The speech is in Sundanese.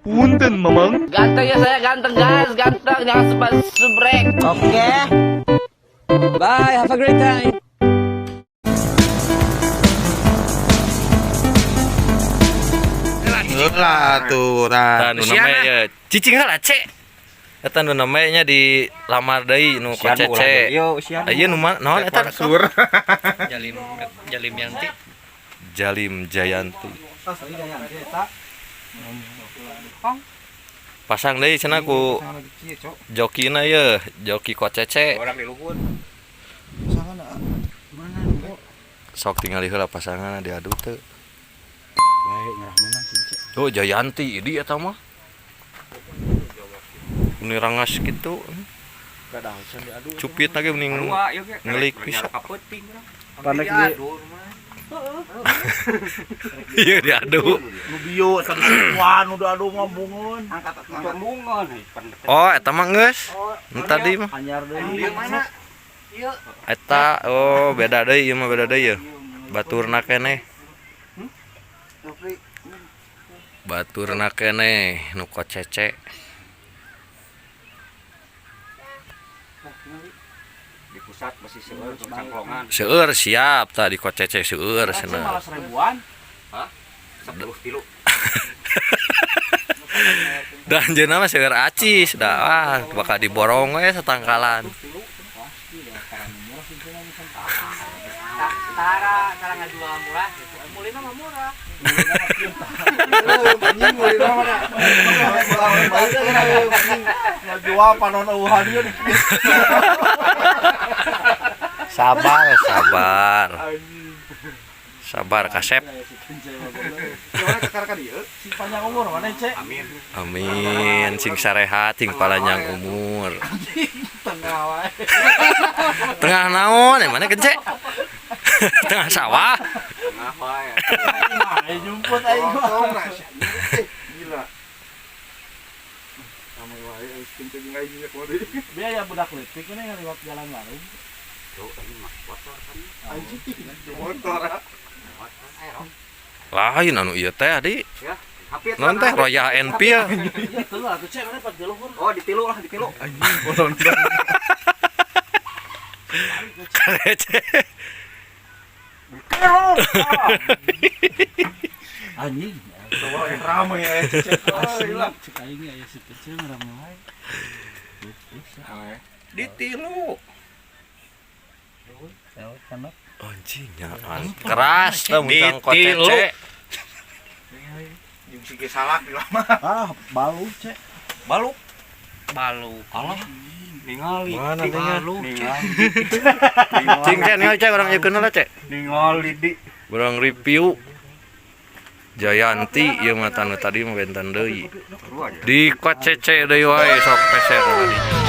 Punten, Mamang. Ganteng ya saya, ganteng guys, ganteng, jangan sebab subrek. Oke. Bye, have a great time. Lah tuh, Tah nah. nu namanya ya cicing heula cek. Eta nu namanya di lamar deui nu kocece. Ieu nu naon eta? Sur. Jalim Jalim Yanti. Jalim Jayanti. Pasang deui cenah ku jokina ye, joki kocece. Orang di luhur. Sok tingali heula pasanganna diadu teu. Baik ngarah menang sih, Cek. Oh, Jayanti idi eta mah. Ini rangas gitu. Cupit lagi mending ngelik bisa. Pandek di Iya diadu. nu bio tadi wan udah adu mah bungun. Oh, eta mah geus. Nu tadi mah. Anyar deui. Eta oh beda deui ieu mah beda deui ye. Baturna keneh. Baturna keneh nu kocece. Di pusat masih seueur cangklongan. Seueur siap tah di kocece seueur cenah. Malah seribuan. Hah? 10 tilu. Dan anjeunna mah seueur acis dah ah bakal diborong we satangkalan. Tara, tara ngajual murah gitu. Mulina mah murah. Anjing mulina mah. Ngajual panon eueuhan ieu. Sabar, sabar. Sabar kasep. Si panjang umur mana, Cek? Amin. Amin, sing sarehat, sing palanjang umur. Tengah wae. Tengah naon, yang mana kence? Tengah sawah. Tengah wae. Ayo jemput aing mah. Gila. Rame wae geus kenceng aing nya kumaha deui. Biaya budak leutik ini ngaliwat jalan warung. Tuh ini mah motor kan. Anjing motor. Lain anu ieu teh adi. Ya. Non teh Royal Enfield. Iya tuh atuh Cek mana pas di luhur. Oh, ditilu lah, ditilu. Anjing Karece. Anjing. Rame ya, Cek. Asli cek aing aya si kecil rame wae. Ditilu. Anjing nyaan keras teh muntang kocece. Jeung si salak di lama. Ah, balu Cek. Baluk. Balu. Alah. Ningali. Mana ningali? Ningali. Cing cek ningali cek urang ieu lah cek. Ningali di. Urang review Jayanti ieu mah tanu tadi mah benten deui. Di kocece deui wae sok peser tadi.